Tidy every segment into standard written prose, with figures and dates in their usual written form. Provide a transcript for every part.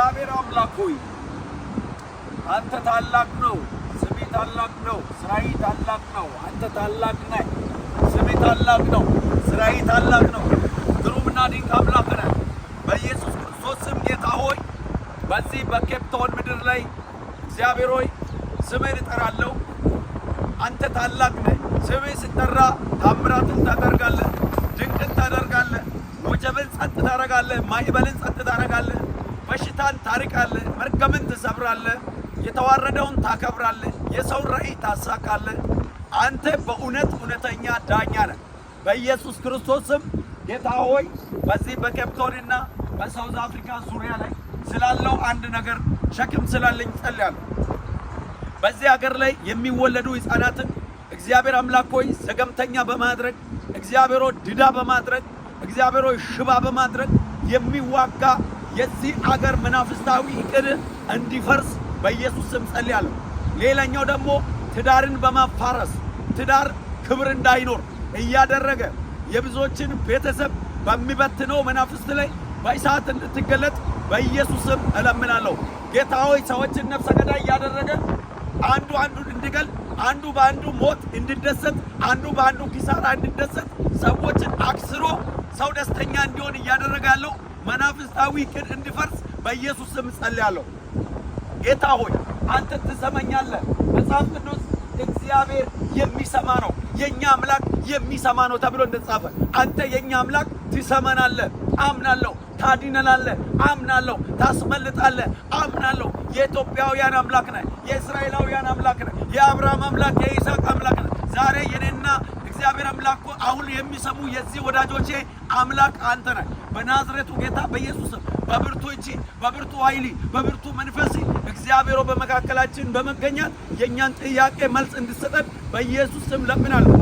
እግዚአብሔር አምላክ ሆይ፣ አንተ ታላቅ ነው። ስምህ ታላቅ ነው። ስራህ ታላቅ ነው። አንተ ታላቅ ነህ። ስምህ ታላቅ ነው። ስራህ ታላቅ ነው። ግሩምና ድንቅ አምላክ ነህ። በኢየሱስ ክርስቶስ ስም ጌታ ሆይ፣ በዚህ በኬፕታውን ምድር ላይ እግዚአብሔር ሆይ፣ ስምህን እጠራለሁ። አንተ ታላቅ ነህ። ስምህ ሲጠራ ታምራትን ታደርጋለህ፣ ድንቅን ታደርጋለህ፣ ወጀብን ጸጥ ታደርጋለህ፣ ማዕበልን ጸጥ ታደርጋለህ፣ በሽታን ታርቃለህ፣ መርገምን ትሰብራለህ፣ የተዋረደውን ታከብራለህ፣ የሰውን ራእይ ታሳካለህ። አንተ በእውነት እውነተኛ ዳኛ ነህ። በኢየሱስ ክርስቶስ ስም ጌታ ሆይ፣ በዚህ በኬፕታውንና በሳውዝ አፍሪካ ዙሪያ ላይ ስላለው አንድ ነገር ሸክም ስላለኝ ጸልያለሁ። በዚህ ሀገር ላይ የሚወለዱ ህፃናትን እግዚአብሔር አምላክ ሆይ፣ ዘገምተኛ በማድረግ፣ እግዚአብሔር ሆይ፣ ድዳ በማድረግ፣ እግዚአብሔር ሆይ፣ ሽባ በማድረግ የሚዋጋ የዚህ አገር መናፍስታዊ እቅድ እንዲፈርስ በኢየሱስ ስም ጸልያለሁ። ሌላኛው ደግሞ ትዳርን በማፋረስ ትዳር ክብር እንዳይኖር እያደረገ የብዙዎችን ቤተሰብ በሚበትነው መናፍስት ላይ በእሳት እንድትገለጥ በኢየሱስ ስም እለምናለሁ። ጌታ ሆይ፣ ሰዎችን ነፍሰ ገዳይ እያደረገ አንዱ አንዱን እንዲገል፣ አንዱ በአንዱ ሞት እንዲደሰት፣ አንዱ በአንዱ ኪሳራ እንዲደሰት፣ ሰዎችን አክስሮ ሰው ደስተኛ እንዲሆን እያደረገ ያለው መናፍስታዊ እቅድ እንዲፈርስ በኢየሱስ ስም ጸልያለሁ። ጌታ ሆይ፣ አንተ ትሰማኛለህ። መጽሐፍ ቅዱስ እግዚአብሔር የሚሰማ ነው፣ የእኛ አምላክ የሚሰማ ነው ተብሎ እንደተጻፈ አንተ የእኛ አምላክ ትሰማናለህ። አምናለሁ። ታድነናለህ። አምናለሁ። ታስመልጣለህ። አምናለሁ። የኢትዮጵያውያን አምላክ ነህ። የእስራኤላውያን አምላክ ነህ። የአብርሃም አምላክ፣ የይስሐቅ አምላክ ነህ። ዛሬ የኔና እግዚአብሔር አምላክ አሁን የሚሰሙ የዚህ ወዳጆቼ አምላክ አንተ ነህ። በናዝሬቱ ጌታ በኢየሱስ ስም በብርቱ እጅ፣ በብርቱ ኃይል፣ በብርቱ መንፈስ እግዚአብሔር በመካከላችን በመገኘት የእኛን ጥያቄ መልስ እንድትሰጠን በኢየሱስ ስም ለምናለሁ።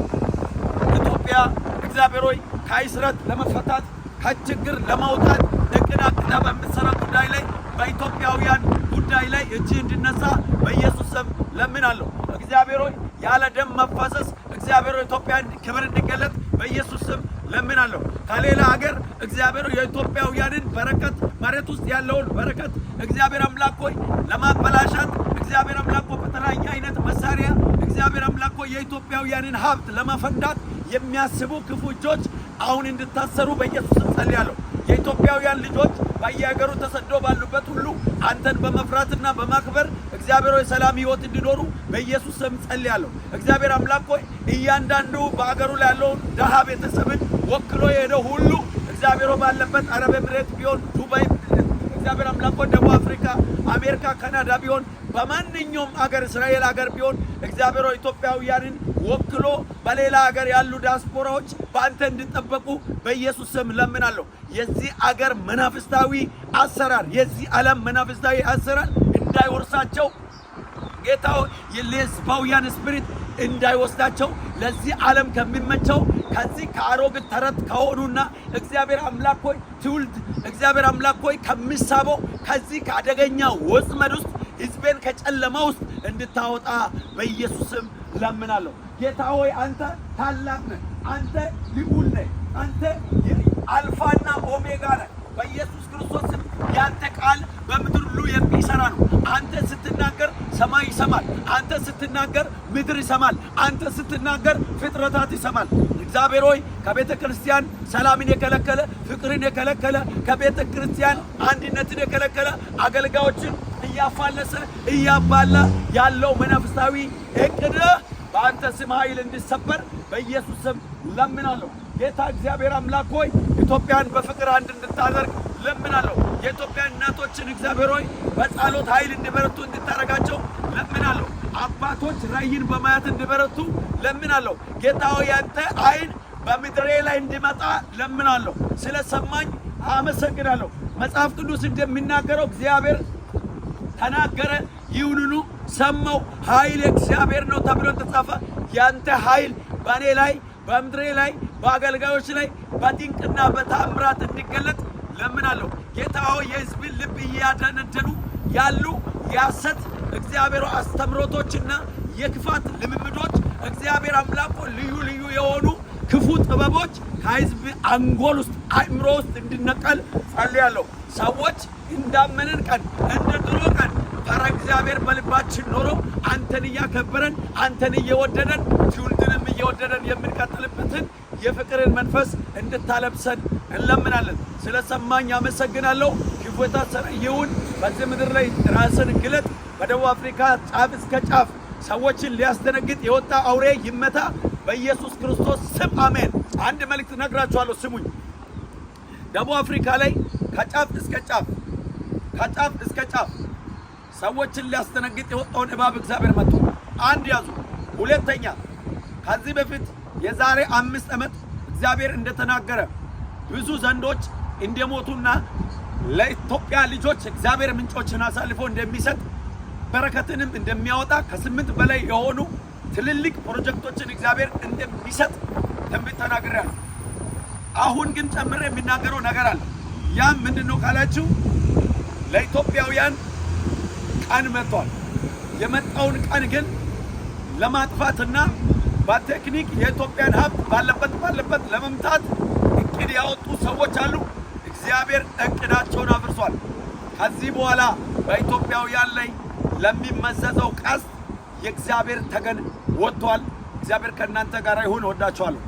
ኢትዮጵያ እግዚአብሔር ሆይ፣ ከእስራት ለመፈታት፣ ከችግር ለማውጣት እቅድ አቅዳ በምትሰራ ጉዳይ ላይ፣ በኢትዮጵያውያን ጉዳይ ላይ እጅ እንዲነሳ በኢየሱስ ስም ለምናለሁ። እግዚአብሔር ሆይ፣ ያለ ደም መፋሰስ እግዚአብሔር ሆይ፣ ኢትዮጵያን ክብር እንዲገለጥ በኢየሱስ ስም ለምናለሁ። ከሌላ ሀገር እግዚአብሔር ሆይ፣ የኢትዮጵያውያንን በረከት፣ መሬት ውስጥ ያለውን በረከት እግዚአብሔር አምላክ ሆይ፣ ለማበላሸት፣ እግዚአብሔር አምላክ ሆይ፣ በተለያየ አይነት መሳሪያ እግዚአብሔር አምላክ ሆይ፣ የኢትዮጵያውያንን ሀብት ለማፈንዳት የሚያስቡ ክፉ እጆች አሁን እንዲታሰሩ በኢየሱስ ስም ጸልያለሁ። የኢትዮጵያውያን ልጆች በየሀገሩ ተሰዶ ባሉበት ሁሉ አንተን በመፍራትና በማክበር እግዚአብሔር ሆይ፣ ሰላም ህይወት እንዲኖሩ በኢየሱስ ስም ጸልያለሁ። እግዚአብሔር አምላክ ሆይ፣ እያንዳንዱ በአገሩ ላይ ያለውን ደሃ ቤተሰብን ወክሎ የሄደው ሁሉ እግዚአብሔር ሆይ፣ ባለበት አረብ ኤምሬት ቢሆን፣ ዱባይ፣ እግዚአብሔር አምላክ ሆይ፣ ደቡብ አፍሪካ፣ አሜሪካ፣ ካናዳ ቢሆን፣ በማንኛውም አገር እስራኤል አገር ቢሆን እግዚአብሔር ሆይ፣ ኢትዮጵያውያንን ወክሎ በሌላ ሀገር ያሉ ዲያስፖራዎች በአንተ እንዲጠበቁ በኢየሱስ ስም ለምናለሁ። የዚህ አገር መናፍስታዊ አሰራር፣ የዚህ ዓለም መናፍስታዊ አሰራር እንዳይወርሳቸው ጌታ፣ የሌዝባውያን spirit እንዳይወስዳቸው፣ ለዚህ ዓለም ከሚመቸው ከዚህ ከአሮግት ተረት ከሆኑና እግዚአብሔር አምላክ ሆይ፣ ትውልድ እግዚአብሔር አምላክ ሆይ፣ ከሚሳበው ከዚህ ከአደገኛ ወጥመድ ውስጥ ሕዝቤን ከጨለማ ውስጥ እንድታወጣ በኢየሱስ ስም ለምናለሁ። ጌታ ሆይ፣ አንተ ታላቅ ነህ። አንተ ልዑል ነህ። አንተ አልፋና ኦሜጋ ነህ። በኢየሱስ ክርስቶስ ስም ያንተ ቃል በምድር ሁሉ የሚሰራ ነው። አንተ ስትናገር ሰማይ ይሰማል። አንተ ስትናገር ምድር ይሰማል። አንተ ስትናገር ፍጥረታት ይሰማል። እግዚአብሔር ሆይ፣ ከቤተ ክርስቲያን ሰላምን የከለከለ፣ ፍቅርን የከለከለ፣ ከቤተ ክርስቲያን አንድነትን የከለከለ፣ አገልጋዮችን እያፋለሰ እያባላ ያለው መናፍስታዊ እቅድ በአንተ ስም ኃይል እንዲሰበር በኢየሱስ ስም ለምናለሁ። ጌታ እግዚአብሔር አምላክ ሆይ፣ ኢትዮጵያን በፍቅር አንድ እንድታደርግ ለምናለሁ። የኢትዮጵያ እናቶችን እግዚአብሔር ሆይ፣ በጸሎት ኃይል እንዲበረቱ እንድታደርጋቸው ለምናለሁ። አባቶች ራእይን በማየት እንዲበረቱ ለምናለሁ። ጌታ ሆይ፣ ያንተ ዓይን በምድሬ ላይ እንዲመጣ ለምናለሁ። ስለሰማኝ አመሰግናለሁ። መጽሐፍ ቅዱስ እንደሚናገረው እግዚአብሔር ተናገረ፣ ይሁንኑ ሰማው። ኃይል እግዚአብሔር ነው ተብሎ ተጻፈ። ያንተ ኃይል በእኔ ላይ፣ በምድሬ ላይ፣ በአገልጋዮች ላይ በድንቅና በተአምራት እንዲገለጥ ለምናለሁ። ጌታ ሆይ፣ የሕዝብን ልብ እያደነደኑ ያሉ የሐሰት እግዚአብሔር አስተምሮቶችና የክፋት ልምምዶች፣ እግዚአብሔር አምላክ፣ ልዩ ልዩ የሆኑ ክፉ ጥበቦች ከሕዝብ አንጎል ውስጥ፣ አእምሮ ውስጥ እንዲነቀል ጸልያለሁ። ሰዎች እንዳመንን ቀን፣ እንደ ድሮ ቀን ፈራ እግዚአብሔር በልባችን ኖሮ አንተን እያከበረን፣ አንተን እየወደደን፣ ትውልድንም እየወደደን የምንቀጥልበትን የፍቅርን መንፈስ እንድታለብሰን እንለምናለን። ስለሰማኝ አመሰግናለሁ። ክፉ የታሰረ ይሁን። በዚህ ምድር ላይ ራስን ግለጥ። በደቡብ አፍሪካ ጫፍ እስከ ጫፍ ሰዎችን ሊያስደነግጥ የወጣ አውሬ ይመታ በኢየሱስ ክርስቶስ ስም አሜን። አንድ መልእክት ነግራችኋለሁ፣ ስሙኝ። ደቡብ አፍሪካ ላይ ከጫፍ እስከ ጫፍ፣ ከጫፍ እስከ ጫፍ ሰዎችን ሊያስደነግጥ የወጣውን እባብ እግዚአብሔር መጥቶ አንድ ያዙ። ሁለተኛ፣ ከዚህ በፊት የዛሬ 5 ዓመት እግዚአብሔር እንደተናገረ ብዙ ዘንዶች እንደሞቱና ለኢትዮጵያ ልጆች እግዚአብሔር ምንጮችን አሳልፎ እንደሚሰጥ፣ በረከትንም እንደሚያወጣ፣ ከስምንት በላይ የሆኑ ትልልቅ ፕሮጀክቶችን እግዚአብሔር እንደሚሰጥ ትንቢት ተናግሬያለሁ። አሁን ግን ጨምሬ የሚናገረው ነገር አለ። ያም ምንድን ነው ካላችሁ ለኢትዮጵያውያን ቀን መጥቷል። የመጣውን ቀን ግን ለማጥፋትና በቴክኒክ የኢትዮጵያን ሀብት ባለበት ባለበት ለመምታት እቅድ ያወጡ ሰዎች አሉ። እግዚአብሔር እቅዳቸውን አፍርሷል። ከዚህ በኋላ በኢትዮጵያውያን ላይ ለሚመዘዘው ቀስት የእግዚአብሔር ተገን ወጥቷል። እግዚአብሔር ከእናንተ ጋር ይሁን። እወዳችኋለሁ።